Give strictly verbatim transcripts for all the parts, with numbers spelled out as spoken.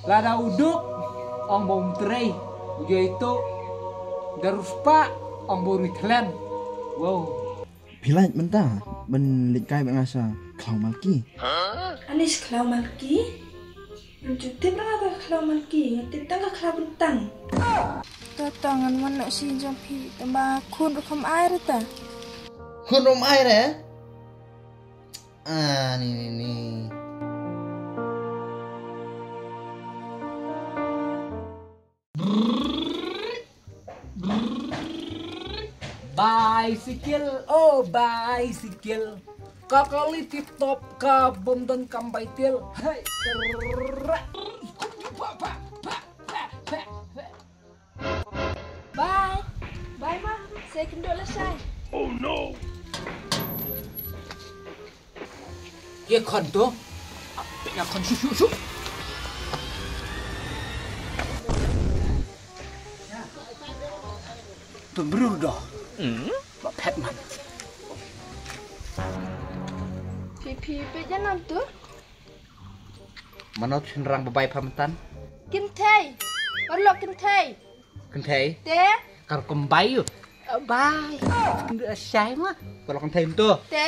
Lada u duk, ong ba um trei, u joi tu, da ruspah, ong ba u ri thlen. Wow. Phi lait mynta, ban leit kai bad nga sha Khlaw Malki. Ani sha Khlaw Malki? Ngam ju tip ruh ka Khlaw Malki, nga tip tang ka Khlaw Bentang. To to ngan wan noh sha jong phi, tang ba khun ruh kham ai ruh ta. Khun ruh kham ai re? Ah, ni, ni, ni. Bicycle, oh bicycle. Ka kali tip top ka bom don kam bai til. Hey. Bye. Bye ma. Sa ïakynduh lashai. Ye khon to. Ap nga khon shu shu shu. To brur do. Ba phet man. Phi phi phi janam to. Mano shynrang ba bai pha mynta? Kynthei. Paralok kynthei. Kynthei? Te? Ka rukom bai ïa u. Eh, bai. Kynduh shai ma. Paralok kynthei mynta. Te?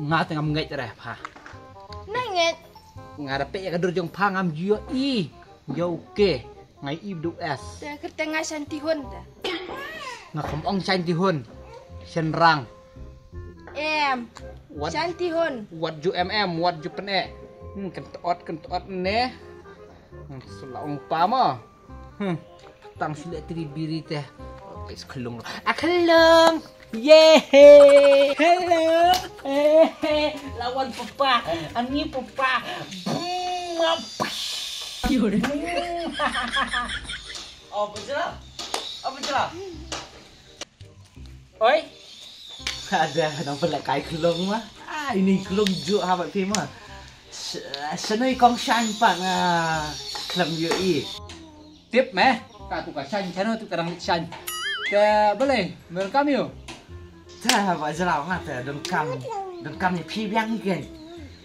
Nga te ngam ngeit re pha. Nai ngeit. Nga da peit ïa ka dur jong pha ngam ju ïohi. Ïa u ke. Nga ïohi ba dei u S. Te kyrteng nga Shanti Hun te. Nga kham ong Shanti Hun. Shynrang. Em. Wat, Shanti Hun. Wat ju em em, wat ju pyneh. Hmm, kyntot, kyntot ne. Hmm, shu la ong pa mo. Hmm. Tang shu leh tri biri te. Oke, khlung. Ah, khlung. Ye. Hello. Eh, lawan papa. Ani papa. Hmm, ap. Oh, betul. Oh, betul. Oi. Ada, nang pynleh kai khlong ma. Ah, ini khlong ju ha bad phi ma. Sh-, shano i kong shaiñ pat nga khlem ïohi. Tip me, ka tu ka shaiñ, shano tu ka dang shaiñ. Te balei, me donkam ïa u? Te ba jyllaw nga te donkam, donkam ïa phi biang hi ken.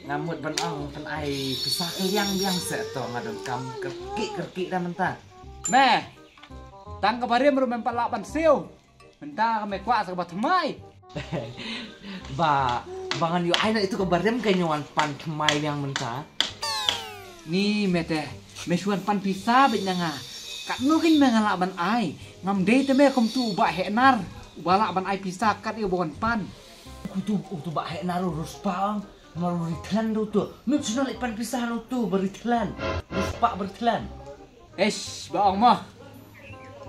Nga mut ban ong pyn-ai pisa ka liang biang se to nga donkam kyrkieh kyrkieh da mynta. Me, tang ka barim ruh mem pat lah ban siew. Mynta ka me kwah sa kaba thymmai. Ba, ba ngan ïoh ai noh ïa tu ka barim ka ngan wan pan thymmai biang mynta. Ni me te, me shu wan pan pisa beit na nga. Katno kein me nga lah ban ai. Ngam dei te me kum tu u Bah Hehnar uba lah ban ai pisa kat ïa uba wan pan. Utu, utu Bah Hehnar u riewspah ong. Namar u ri thlen ruh utu. Mem shu nang leit pan pisa na utu ba ri thlen. Riewspah ba ri thlen. Eish, ba ong mo.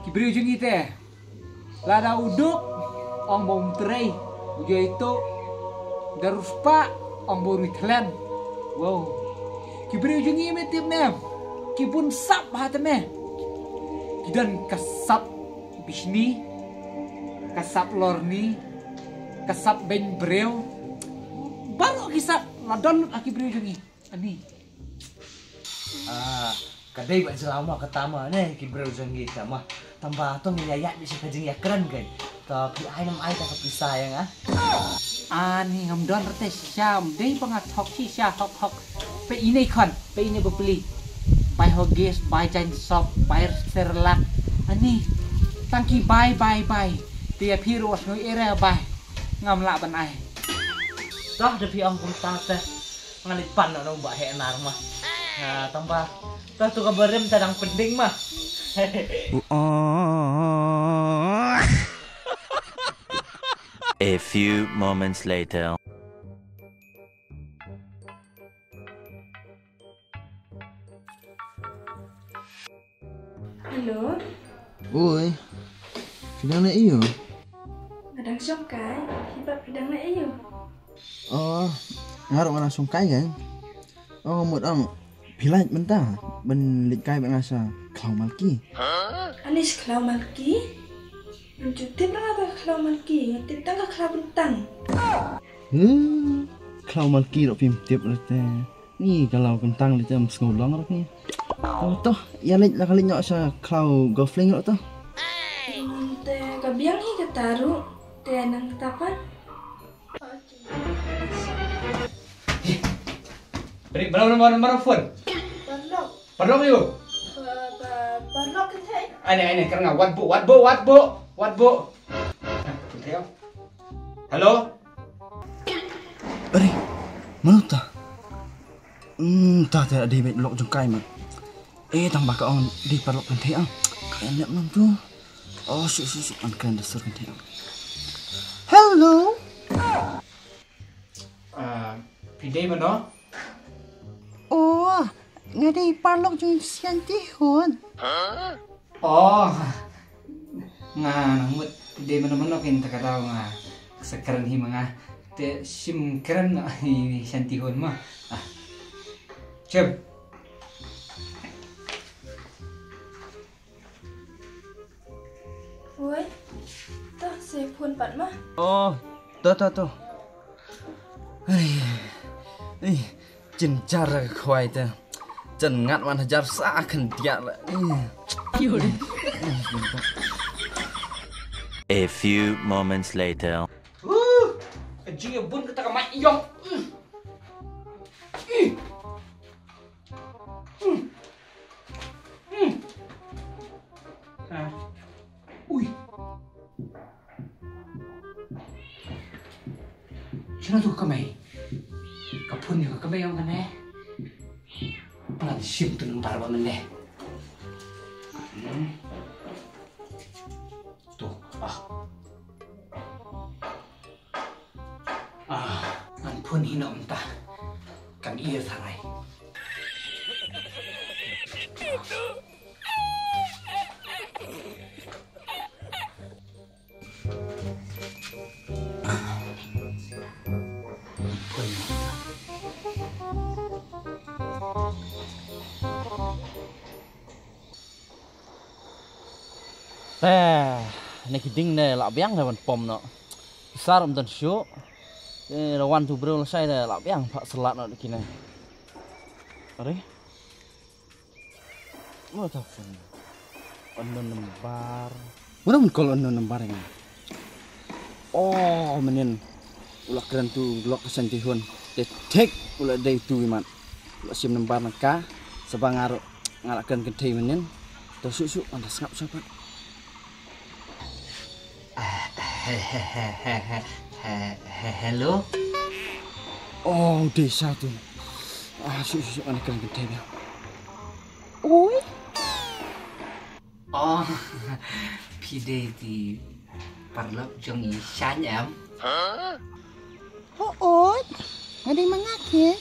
Ki briew jong ngi te. Lada u duk, ong ba um trei. U joi tu. Da riewspah, ong ba u ri thlen. Wow. Ki briew jong ngi me tip ne. Ki bun sap ha te me. Ki don ka sap bishni, ka sap lorni, ka sap beiñ briew. Baroh ki sap la don lut ha ki briew jong ngi. Ani. Ah, ka dei ba jyllaw ma kata ma ne ki briew jong ngi ta ma. Tang ba to ngi ïa ïaid beit sha ka jingïakren kein. To phi ai ne mem ai ta ka pisa ïa nga. Ani ngam don rte shisha, ym dei ba nga thok shisha hok hok. Peit ine khon, peit ine bapli. Bai Huggies, bai jaiñ sop, bai Cerelac. Ani tang ki bai bai bai. Te ïa phi ruh wat sngew ïeit re bai. Ngam lah ban ai. Toh da phi ong kumta te. Ngan leit pan noh na u Bah Hehnar ma. Ha, tang ba. Toh tu ka barim te dang pending ma. A few moments later. Hello. Oi. Phi dang leh aiu? Nga dang shongkai. Phi pat phi dang leh aiu? Oh, nga ruh nga dang shongkai kein. Oh, nga mut ong phi lait mynta ban leit kai bad nga sha Khlaw Malki. Ani sha Khlaw Malki? Ngam ju tip ruh ka Khlaw Malki, nga tip tang ka Khlaw Bentang. Hmm, Khlaw Malki ruh phim tip ruh te. Ni ka Khlaw Bentang lei te ym sngew long ruh phi. Oh, to ïa leit la ka leit noh sha Khlaw Golf Link ruh to. Hmm, te ka biang hi kata ruh. Te nang kata pat. Beri, mana, mana, mana phone? Paralok. Paralok ïa u. Paralok kynthei. Ai ne, ai ne, kren nga, wat buh, wat buh, wat buh, wat buh. Kynthei ïa u. Hello. Are, mano ta? Hmm, ta te dei beit lok jong kai ma. Eh, tang ba ka ong dei paralok kynthei ah. Ka em lep nam tu. Oh, shu shu shu, an kren da sur kynthei ah. Hello. Ah, phi dei mano? Oh, nga dei paralok jong Shanti Hun. Oh, nga nang mut phi dei mano mano, kynta ka daw nga sa kren hi ma nga. Te shim kren hi Shanti Hun ma. Ah. Chem. Woi, to, sa phone pat ma. Oh, to, to, to. Ai, ai, jynjar khwai te. Jan ngat wan hajar sa khyndiat la. Ai. A few moments later. Uh, ka jingïabun kata ka mai ïong. Uh. Uh. Hmm. Hmm. Ah. Ui. Shano tu ka kamai? Ka phone ïa ka kamai ong kane. Ngan shim tu number ba mynne. Hmm. Tu, ah. Ah, ngan phone hi noh mynta. Kam ïa tharai. Phone hi noh. Te ne ki ding ne la biang ne ban pom noh. Sar um don shuh. Te la wan tu briew la shai ne la biang pha salat noh kine. Are. Mo ta phone. Unknown number. Mo dang call unknown number ïa nga. Oh, mynnin u la kren tu lok ka Shanti Hun. Te thik u la dei tu imat. U la shim number na ka. Sa ba nga ruh nga la kren kynthei mynnin. To suk suk, ngan da sngap sngap pat. Ah, he, he, he, he, he, he, he, hello? Oh, dei sa tu. Ah, suk suk suk, ngan da kren kynthei biang. Oi. Oh, phi dei i paralok jong i Shaiñ em? Hooid, nga dei ma nga keiñ.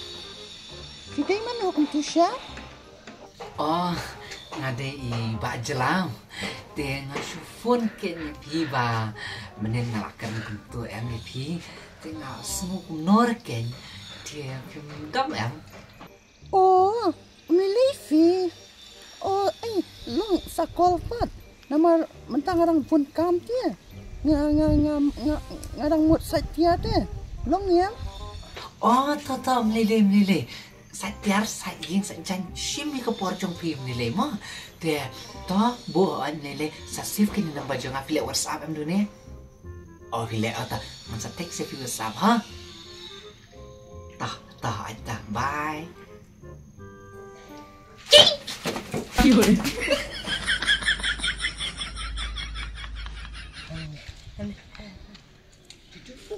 Phi dei mano kumtu Shaiñ? Oh, nga dei i Bah Jlam. Te nga shu phone keiñ ïa phi ba mynnin nga la kren kumtu em ïa phi. Te nga sngew kumno keiñ. Te phim dom em? Oh, ym lei lei phi. Oh, ai, long sa call pat. Namar mynta nga dang bun kam te. Nga, nga, nga, nga, nga dang mut sait tiar te. Long ïa. Oh, to, to, ym lei lei, ym lei lei. Sait tiar, sait ïing, sait jaiñ, shim ïa ka por jong phi, ym lei lei mo. Te, to, buh, ym lei lei. Sa save keiñ ïa number jong nga, phi leh WhatsApp em dune? Oh, phi leh, oh, to. Ngan sa text ïa phi WhatsApp, ha? Tah, tah, ai tah. Bye.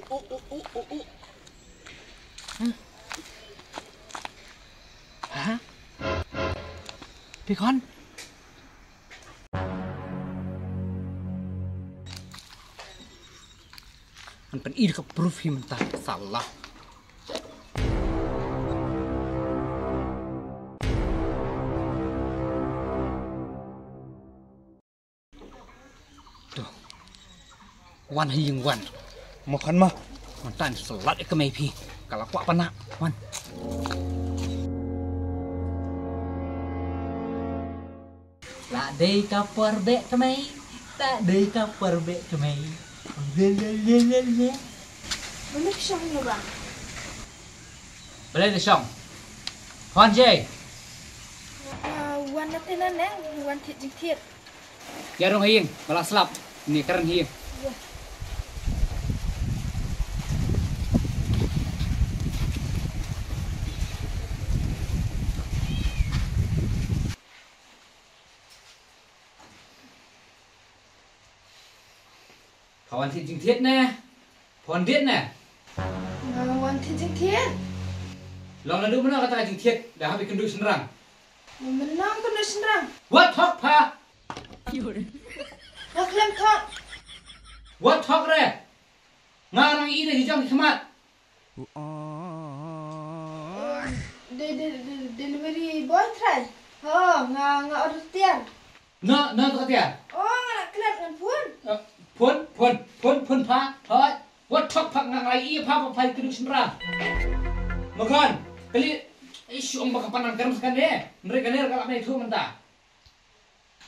Oh, oh, oh, oh, oh, oh. Hah? Phi khon? Ngan pyni da ka proof hi mynta, sala. To. Wan ha ïing wan. Mo khon mo. Mynta ngan sa lad ïa ka mei phi. Ka la kwah pan na. Wan. La dei ka por beh kmie, la dei ka por beh kmie. Le, le, le, le, le. Mano ki shong no ba? Balei te shong? Hon je. Ah, wan na te na neng, wan thied jingthied. Ïa rung ha ïing, ba la slap. Ni kren ha ïing. Ïa. Pha wan thied jingthied ne? Pha wan thied ne? Nga wan thied jingthied. Long naduh mynno kata ka jingthied? Da hap ïakynduh shynrang. Mynno kynduh shynrang? Wat thok pha. Nga khlem thok. Wat thok re. Nga nang ïohi da ki jong ki khmat. De, de, de, delivery boy trai. Ho, nga, nga order tiar. No, no to ka tiar. Oh, nga nak klet ngan phone. Eh, phone, phone, phone, phone pha. Hoi. Wat thok pha nga ngai i pha pha pha kynduh shynrang. Makhan, kali. Ish, ong ba ka pan nang kerem sekan de. Nri ka ner ka lak mei thu mynta.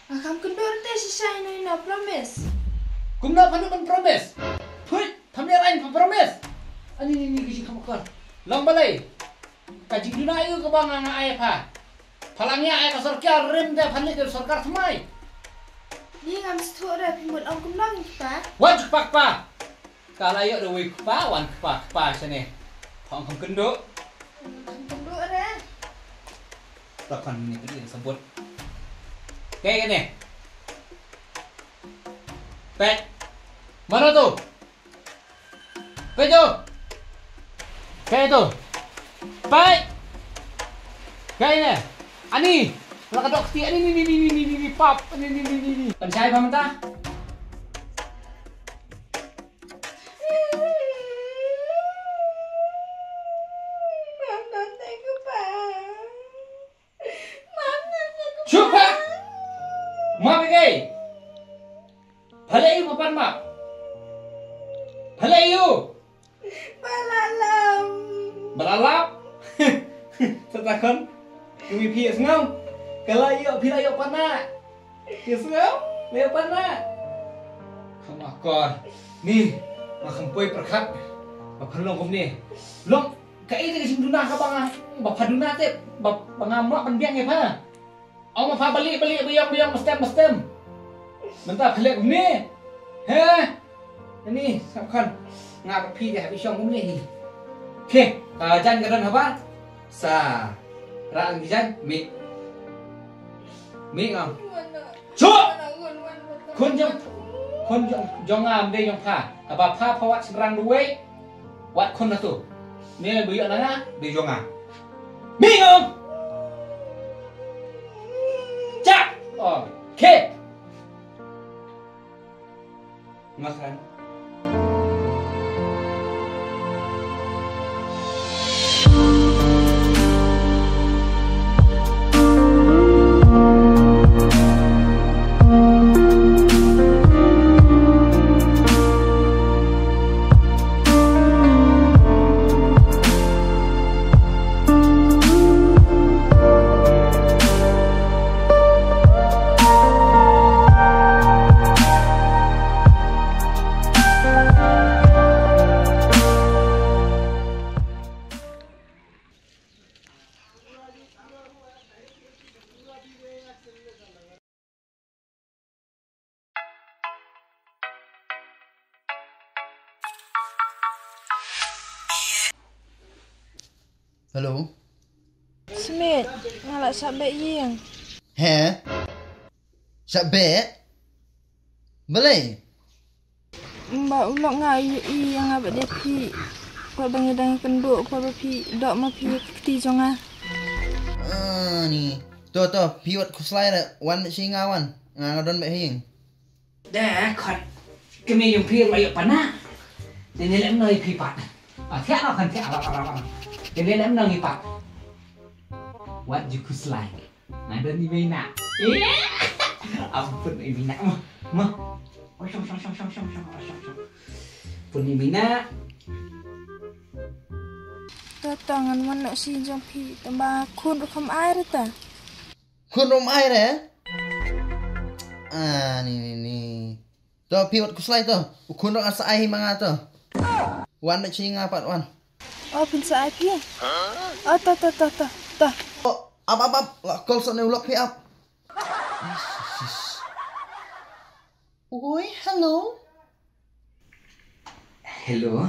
Nga kham kynduh te shisha ino ino promise. Kumno pha nang promise? Phui, pha mia rain pha promise. Ani ni ni ki kham kor. Long balei. Ka jingduna ïa ka ba nga nga ai pha. Pha lang ïa ai ka sorkar rim te pha leit ka sorkar thymmai. Ni ngam sthu re phi mut ong kumno ngi pa. Wat juk pak pa. Ka la ïoh da wei kpa, wan kpa, kpa shane. Phong kham kynduh. Kham kynduh re. Takon ni kynduh sabut. Kaei kane? Peit. Mano tu? Peit tu. Kaei tu? Peit. Kaei ne? Ani. La ka dok ti ani ni ni ni ni ni ni pap. Ani ni ni ni ni. Pynshai pha mynta. Shuh pha! Map ïa kei! Pha leh ïa u pha pan map! Pha leh ïa u! Ba la lap! Ba la lap! Sa ta khon. Umi phi ïa sngew. Ka la ïoh phi la ïoh pan na. Ïa sngew, me pan na. Kham akor. Ni, ma kham poi pyrkhat. Ba phan long kumne. Long, kaei te ka jingduna ka ba nga, ba pha duna te, ba, ba nga mlak ban biang ïa pha. Ong ma pha bali, bali, biang, biang, mestem, mestem. Mynta pha leh kumne. He? Ani, sngap khon. Nga ba phi dei ha bishong kumne hi. Khie, ka jan ka don habar. Sa. Ran ki jan, mih. Mih ngam. Shuh! Khun jong, khun jong, jong nga, mdei jong pha. Haba pha, pha wat shynrang duwei. Wat khun na tu. Ne ba ïoh na nga, dei jong nga. Mih ngam. Chak. Oh, khie. Makhan. Hello. Smit, nga la shah beh ïing. He? Shah beh? Balei? Ba u lok nga ïohi ïa nga bad ïa phi. Kwah ba ngi dang kynduh, kwah ba phi doh ma phi ka kti jong nga. Ah, ni. To, to, phi wat khuslai re, wan bad shi nga wan. Nga nga don bad hi. Da khot. Kmie jong phi la ïoh pana. Dei ne lem noi phi pat. Ah, thiah la kan thiah la la la. Dei ne lem noi phi pat. Wat ju khuslai. Nga don i mei na. Eh. Ampun i mei na. Mo. Mo. Oh, shong, shong, shong. Pun i mei na. Ta ta ngan wan na shi jong phi. Tamba khun ruh kham ai re ta. Khun ruh kham ai re? Ah, ni, ni, ni. To, phi wat khuslai to. U khun ruh ngan sa ai hi ma nga to. Wan bad shi nga pat wan. Oh, phin sa ai phi. Oh, to, to, to, to, to. Oh, ap, ap, ap. La call sa ne u lok phi ap. Oi, hello. Hello.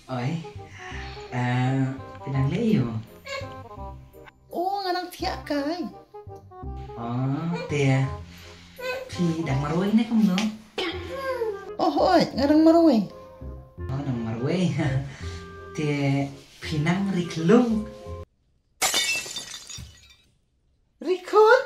Oi. Eh, phi dang leh ïa u? Oh, nga dang thiah kai. Oh, te. Phi dang marwei ne kumno? Nga dang marwei. Oh, dang marwei. Te phi nang ri khlung. Ri khun?